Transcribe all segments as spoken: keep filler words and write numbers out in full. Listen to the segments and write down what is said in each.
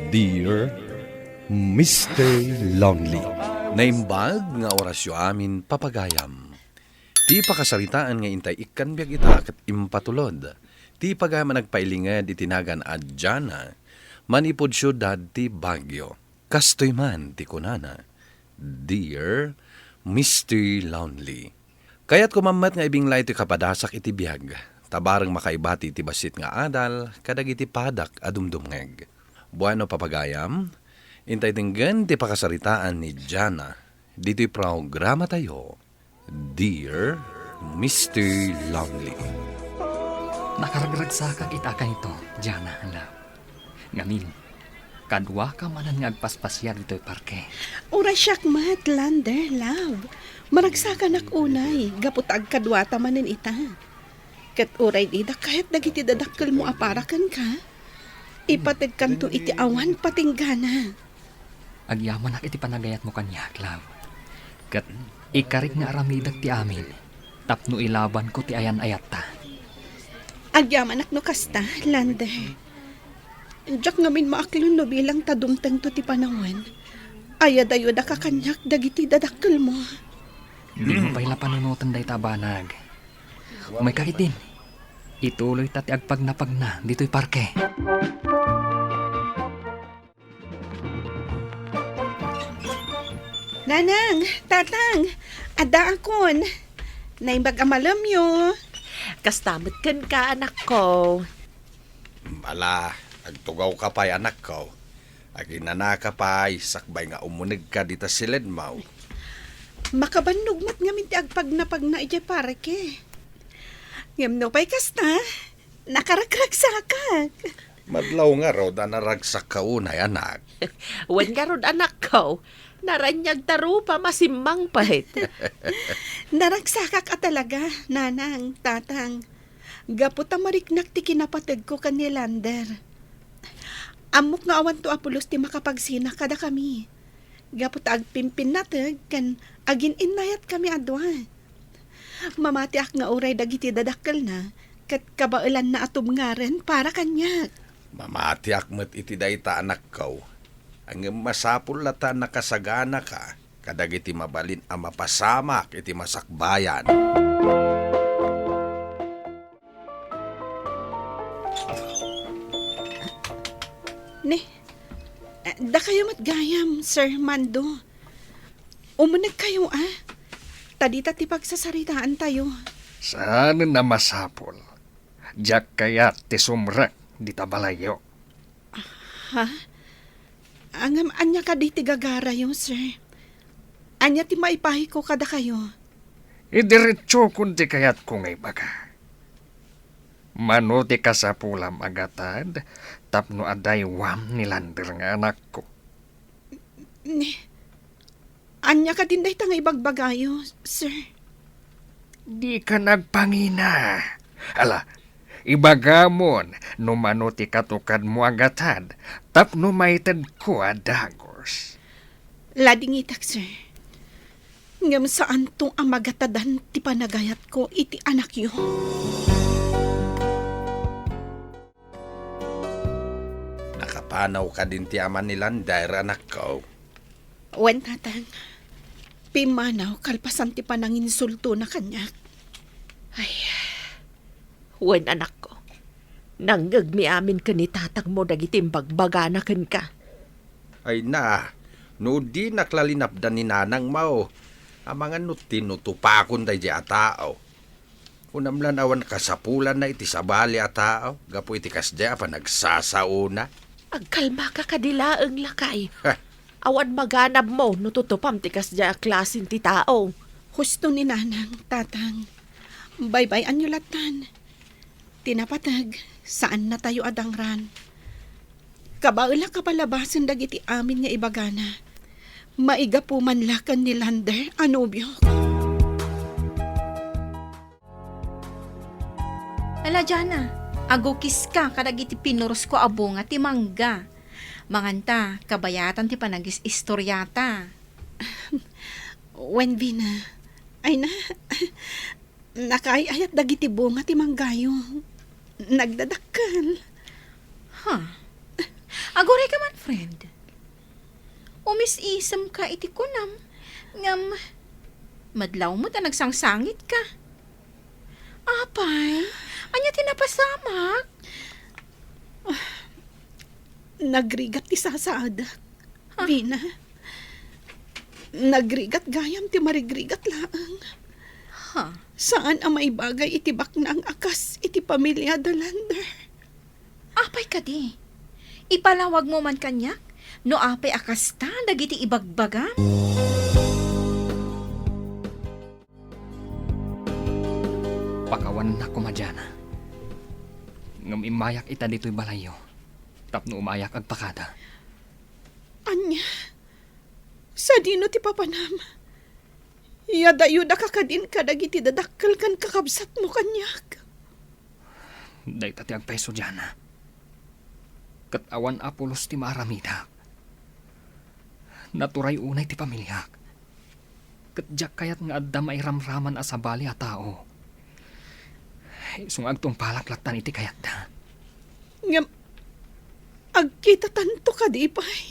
Dear Mister Lonely. Naimbag nga orasyo amin, papagayam. Ti pakasaritaan nga intay ikkan biag ita ket impatulod ti pagayam a nagpailinged iti nagan a Jana, manipud siudad ti Baguio. Kastoy man ti kunana, "Dear Mister Lonely, kayatko man met nga ibinglay ti kapadasak iti biag, ta bareng makaibati ti bassit nga adal kadagiti padak a dumdumngeg." Bueno, papagayam, intay denggen ti pakasaritaan ni Jana ditoy programatayo, Dear Mister Lonely. Nakaragragsakak ita a kanito, Jana, love. Ngamin, kaduaka manen nga agpaspasiar ditoy parke. Uray siak met, Lander, love. Maragsakanak unay, gapu ta agkaduata manen ita. Ket uray dida kayat dagiti dadakkelmo a para kenka, ipategkanto iti awan patinggana. Agyamanak iti panagayatmo kaniak, love. Ket ikarik nga aramidek ti amin tapno ilabanko ti ayan-ayatta. Agyamanak no kasta, Lander. Diak ngamin maaklon no bilang ta dumtengto ti panawen, ayadayodaka kaniak dagiti dadakkelmo. Dimo pay la panunoten dayta a banag. Umayka ketdin. Ituloyta ti agpagnapagna ditoy parke. Nanang, Tatang, addaakon. Naimbag a malemyo. Kasta met kenka, anakko. Ala, agtugawka pay, anakko. Aginanaka pay, sakbay nga umunegka dita siledmo. Makabannog met ngamin ti agpagnapagna idiay parke. Ngem no pay kasta, nakaragragsakak. Madlaw ngarud a naragsakka unay, anak. Wen ngarud, anakko, naraniagta rupa, masimmangpet. Naragsakak a talaga, Nanang, Tatang. Gapu ta mariknak ti kinapategko ken ni Lander. Ammok nga awanto a pulos ti makapagsina kadakami. Gapu ta agpimpinnateg ken agin-innayatkami a dua. Mamatiak nga uray dagiti dadakkelna ket kabaelanna a tubngaren para kaniak. Mamatiak met iti dayta, anakko. Ngem masapul latta a nakasaganaka kadagiti mabalin a mapasamak iti masakbayan. Ne, eh, dakayo met gayam, Sir Mando. Umunegkayo, a? Ta dita ti pagsasaritaantayo. Saanen a masapul. Diak kayat ti sumrek dita balayyo. Ha? Ngem ania kadi ti gagarayo, sir? Ania ti maipahiko kadakayo? Idiretsokon ti kayatko nga ibaga. Mano ti kasapulam a gatad tapno adaywam ni Lander nga anakko? Ni, ania kadin dayta nga ibagbagayo, sir? Dika nagpangina. Ala, ibagamon no mano ti katukadmo a gatad tapno maitedko a dagus. Ladingitak, sir. Ngem saanto a magatadan ti panagayatko iti anakyo. Nakapanaw kadin ti ama ni Lander, anakko? Wen, tatang. Pimmanaw kalpasan ti pananginsultona kaniak. Ay, wen, anakko. Nangngegmi amin ken ni tatangmo dagiti imbagbagana kenka. Ay na, no dinak la linapdan ni nanangmo, amangan no tinutupakon daydiay a tao. Kunam la awan kasapulanna iti sabali a tao gapu iti kasdiay a panagsasaona. Agkalmaka kadi laeng, lakay. Awan maganabmo no tutupam ti kasdiay a klasen ti tao. Husto ni nanang, tatang. Baybay-anyo lattan. Ti napateg, saannatayo a dangran. Kabaelak a palabasen dagiti amin nga ibagana. Maigapu man la ken ni Lander a nobiok. Ala, Jana, agukiska kadagiti pinurosko a bunga ti mangga. Manganta, kabayatan ti panagis-istoriata. Wen, Vina. Ay na, nakaay-ayat dagiti bunga ti manggayo. Nagdadakkel. Ha? Agurayka man, friend. Umis-isemka iti kunam, ngem madlaw met a nagsangsangitka. Apay, ania ti napasamak? Nagrigat ti sasaadak, Ha? Vina. Nagrigat gayam ti marigrigat laeng. Ha? Saan a maibagay iti baknang a kas iti pamiliada, Lander. Apay kadi? Ipalawagmo man kaniak no apay a kasta dagiti ibagbagam? Pakawanennak koma, Jana. Ngem immayak ita ditoy balayyo tapno umayak agpakada. Ania? Sadino ti papanam? Iyadayodaka kadin kadagiti dadakkel ken kakabsatmo kaniak. Dayta ti agpayso, Jana. Ket awan a pulos ti maaramidak. Naturay unay ti pamiliak. Ket diak kayat nga adda mairamraman a sabali a tao. Isu nga agtungpalak lattan iti kayatda. Ngem, agkitatanto kadi pay?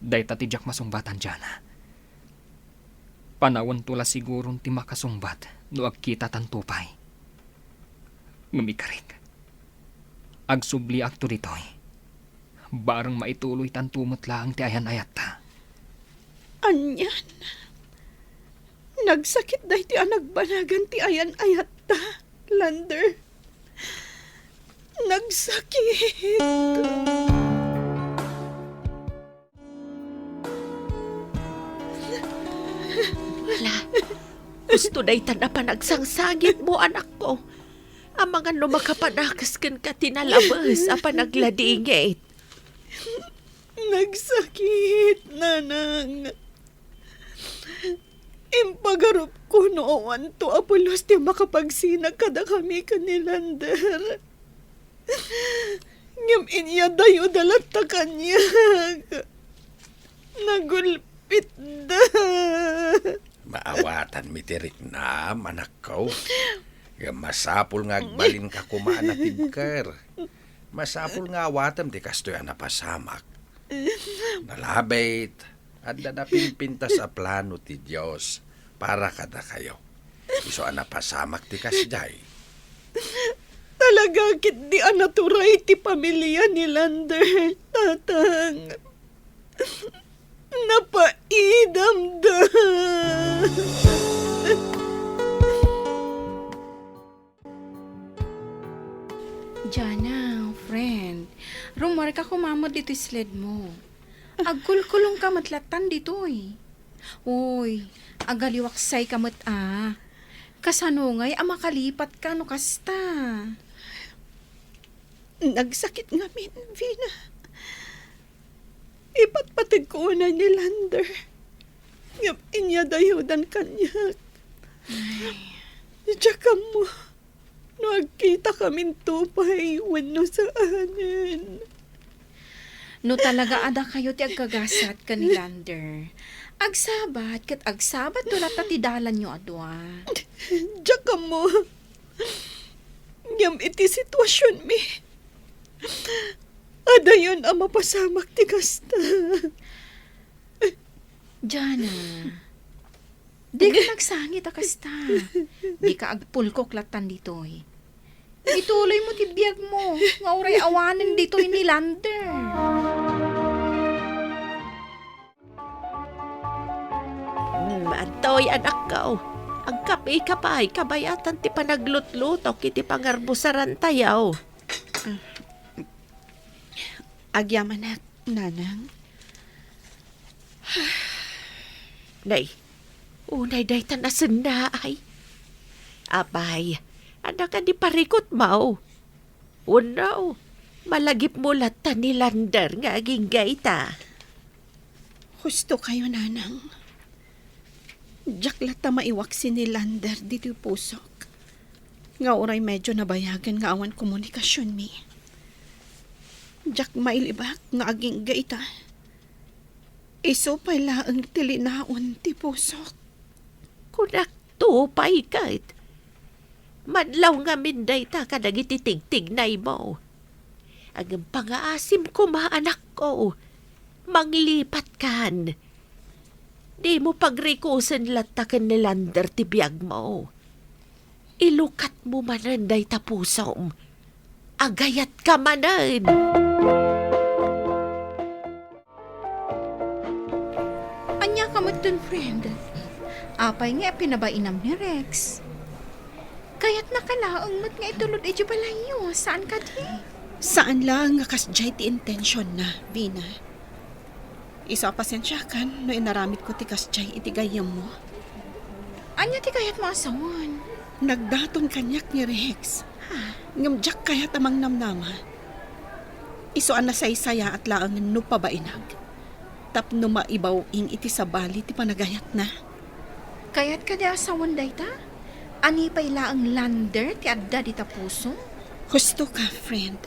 Dayta ti diak masungbatan, Jana. Panawento la siguron ti makasungbat no agkitatanto pay. Ngem ikarik, agsubliakto ditoy. Bareng maituloytanto met laeng ti ayan-ayatta. Anian? Nagsakit daytoy a nagbanagan ti ayan-ayatta, Lander. Nagsakit. Hala, husto daytan a panagsangsangitmo, anakko. Amangan no makapanakes kenka ti nalabes a panagladingit. Nagsakit, nanang. Impagarupko no awanto a pulos ti makapagsinag kadakami ken ni Lander. Ngem inyadayoda latta kaniak. Nagulpitda. Maawatanmi ti riknam, anakko. Ngem masapul nga agbalinka koma a natibker. Masapul nga awatem ti kastoy a napasamak. Nalabit, adda napimpintas a plano ti Dios para kadakayo. Isu a napasamak ti kasdiay. Talaga ketdi a naturay ti pamilia ni Lander, Tatang. Napaidamda. Jana, friend, rummuarka koma met ditoy sledmo. Agkulkulongka met lattan ditoy. Uy, agaliwaksayka met a. Kasano ngay a makalipatka no kasta? Nagsakit ngamin, Vina. Ipatpategko unay ni Lander. Ngem inyadayodan kaniak. Ay. Diak ammo no agkitakaminto pay wenno saanen. No talaga a dakayo ti agkagasat ken ni Lander, agsabat ket agsabatto latta ti dalanyo a dua. Diak ammo. Ngem iti situasionmi, adayon a mapasamak ti kasta. Jana, dika nagsangit a kasta. Dika agpulkok lattan ditoy. Ituloymo ti biagmo nga uray awanen ditoy ni Lander. Hmm, adtoy, anakko. Agkapika pay, kabayatan ti panaglutlutok iti pangarbusarantayo. Agyamanak, Nanang. Nay, unay dayta nasennaay. Apay, adda kadi parikutmo? Wenno, malagipmo latta ni Lander nga agingga ita? Husto kayo, Nanang. Diak latta maiwaksi ni Lander ditoy pusok nga uray medyo nabayagen nga awan komunikasionmi. Diak mailibak nga agingga ita. Isu pay laeng ti linaon ti pusok. Kunakto pay ket, madlaw ngamin dayta kadagiti tigtignaymo. Agpangaasim koma, anakko. Manglipatkan. Dimo pagrikusen latta ken ni Lander ti biagmo. Ilukatmo manen dayta pusom. Agayatka manen. Ania ka metten, friend? Apay nga pinabainam ni Rex? Kayatnaka laeng met nga itulod idiay balayyo, saan kadi? Saan laeng nga kasdiay ti intensionna, Vina. Isu a pasensiakan no inaramidko ti kasdiay iti gayyemmo. Ania ti kayatmo a sawen? Nagdaton kaniak ni Rex. Ha? Ngem diak kayat a mangnamnama. Isu a nasaysayaat laengen no pabainak tapno maibaw-ing iti sabali ti panagayatna. Kayat kadi a sawen dayta? Ani pay laeng Lander ti adda dita puso? Husto ka, friend.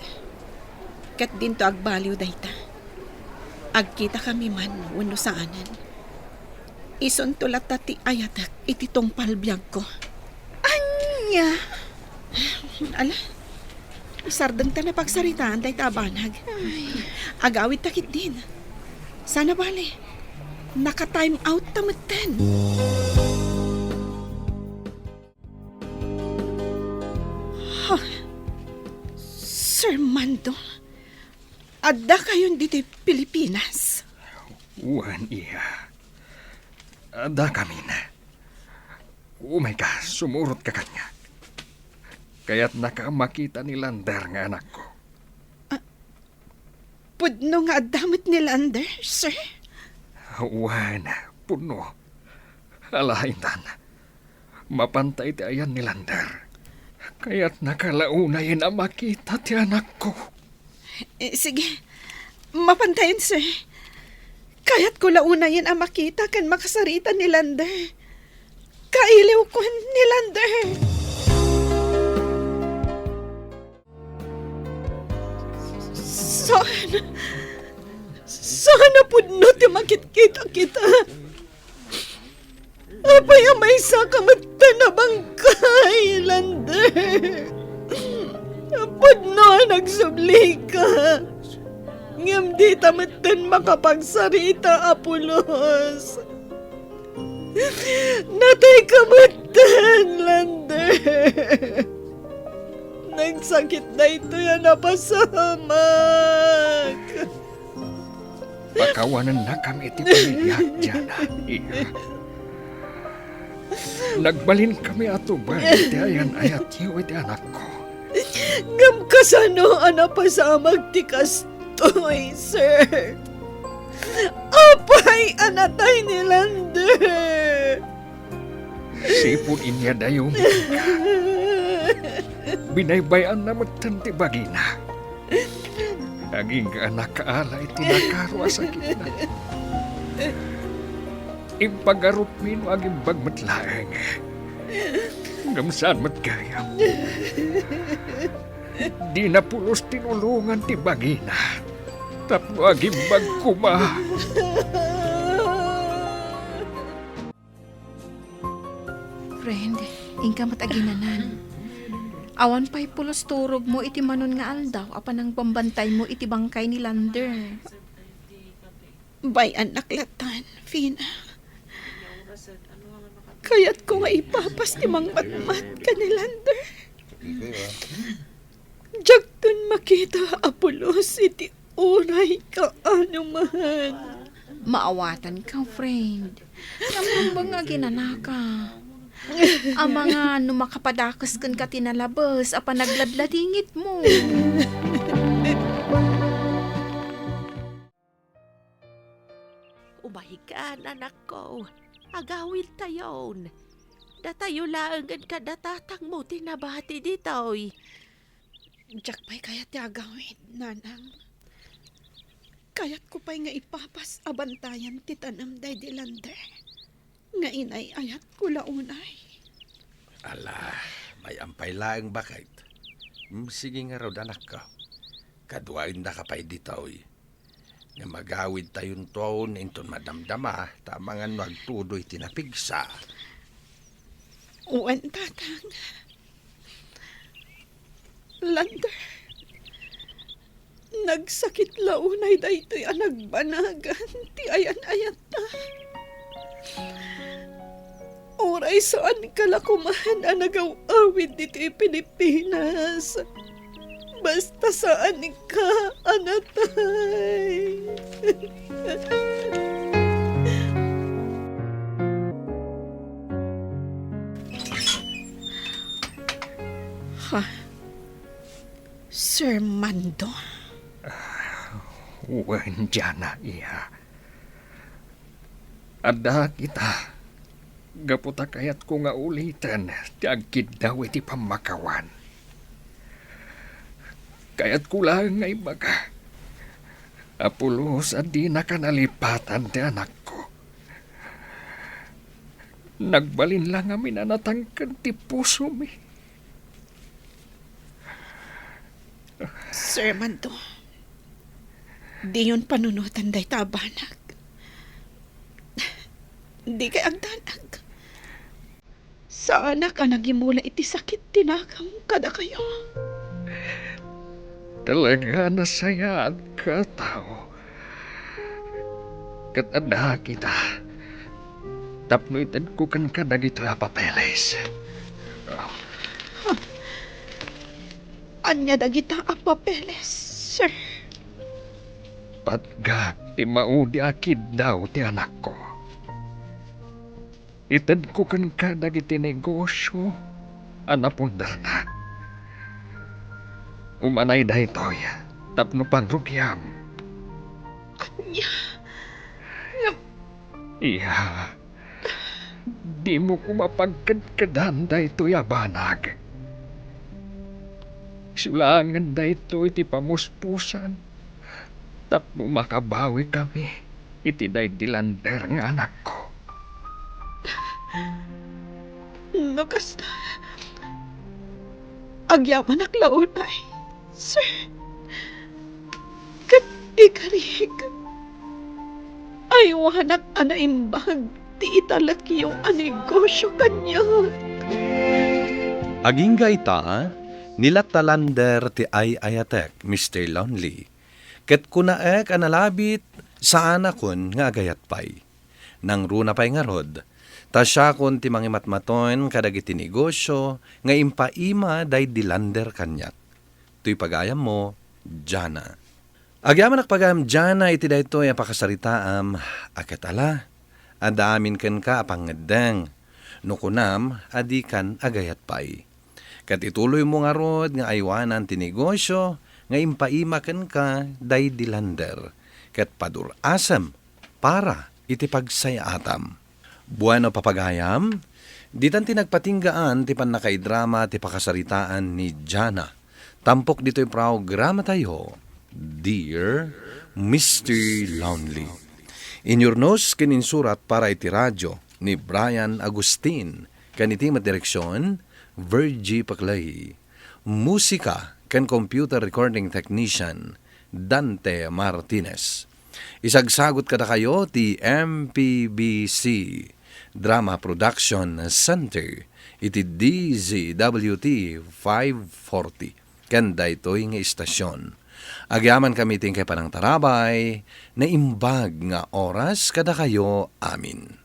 Ket dinto agbaliw dayta. Agkitakami man wenno saanen, isunto latta ti ayatek iti tungpal biagko. Ania? Ala, isardengta na pagsaritaan dayta a banag. Ay. Agawidta ketdin. Saan a bale, naka-time out ta metten. Ha? Sir Mando, adda kayon ditoy Pilipinas? Wen, iya. Adda kamin. Umayka, sumurotka kaniak. Kayatnaka a makita ni Lander nga anakko. Ah, pudno nga adda met ni Lander, sir? Wen, pudno. Ala, intan. Mapanta iti ayan ni Lander. Kayatnaka la unayen a makita ti anakko. Eh, sige. Mapantayon, sir. Kayatko la unayen a makita ken makasarita ni Lander. Kailiwkon ni Lander. Saan? Saan a pudno ti makitkita kita? Apay a maysa ka metten a bangkay, Lander? Pudno a nagsublika, ngem dita metten makapagsarita a pulos. Natay ka metten, Lander. Nagsakit daytoy a napasamak. Pakawanennakami iti pamiliak, Diana, iya. Nagbalinkami a tuben iti ayan-ayatyo iti anakko. Ngem kasano a napasamak ti kastoy, sir? Apay a natay ni Lander? Sipud inyadayo, Mika. Binaybay-anna metten ti bagina. Agingga a nakaala iti nakaro a sakitna. Impagarupmi no agimbag met laeng. Ngem saan met gayam. Dina pulos tinulongan ti bagina tapno agimbag koma. Friend, inka met aginanan. Awan pay pulos turogmo iti manon nga aldaw a panangbambantaymo iti bangkay ni Lander. Bay-annak latan, Fina. Kayatko nga ipapas ti mangmatmat ken ni Lander. Diakton makita a pulos iti uray kaano man. Maawatanka, friend. Namnama nga aginanaka. Amangan no makapadakes kenka ti nalabes a panagladladingitmo. Umaykan, anakko. Agawidtayon. Datayo laengen kada tatangmo ti nabati ditoy. Diak pay kayat ti agawid, nanang. Kayatko pay nga ipapas a bantayan ti tanem daydi Lander nga inay-ayatko la unay. Ala, mayam pay laeng, baket. Mm, sige ngarud, anakko. Kaduaendaka pay ditoy. Ngem agawidtayonton inton madamdama, ta amangan no agtudoy ti napigsa. Wen, tatang. Lander, Nagsakit la unay daytoy a nagbanagan ti ayan-ayatta. Uray saanka la koman a nagaw-awid ditoy Pilipinas. Basta saanka a natay. Ha? Sir Mando? Wen, Jana, iya. Adda kita, gapu ta kayatko nga uliten ti agkiddaw iti pammakawan. Kayatko laeng nga ibaga a pulos a dinaka nalipatan ti anakko. Nagbalin la ngamin a natangken ti pusomi. Sir Mando, diyon panunotan dayta a banag. Dikay agdanag. Saanak a nagimula iti sakit ti nakam kadakayo. Talaga a nasayaat ka a tao. Ket adda kita tapno itedko kenka dagitoy a papeles. Ania dagita a papeles, sir? Patgak ti maudi a kiddaw ti anakko. Itedko kenka dagiti negosio a napunderna. Umanay daytoy tapno pagrugiam. Ania? Iya, dimo koma pagkedkedan daytoy a banag. Isu laengen daytoy ti pamuspusan tapno makabawikami iti daydi lander nga anakko. No kasta, agyamanak la unay, sir. Ket ikarik, aywanak a naimbag ti italekyo a negosio kaniak. Agingga ita, ni latta lander ti ay-ayatek, Mister Lonely. Ket kunaek a nalabit, saanakon nga agayat pay. Nangruna pay ngarud, ta siakon ti mangimatmaton kadagiti negosio nga impaima daydi lander kaniak. Toy pagayammo, Jana. Agyamanak pagayam Jana iti daytoy a pakasaritaam a ket ala, adda amin kenka a pangngeddeng, no kunam a dikan agayat pay. Ket ituloymo ngarud nga aywanan ti negosio nga impaima kenka daydi lander, ket padur-asem para iti pagsayaatam. Bueno, papagayam, ditan ti nagpatinggaan ti pannakaidrama ti pakasaritaan ni Jana. Tampok ditoy programatayo, Dear Mister Lonely. Inyurnos ken insurat para iti radio ni Brian Agustin, ken iti met direksion, Virgie Paclay. Musika ken computer recording technician, Dante Martinez. Isagsagut kadakayo ti M P B C Drama Production Center iti D Z W T five forty ken daytoy nga istasion. Agyamankami iti inkay panangtarabay, naimbag nga oras kadakayo amin.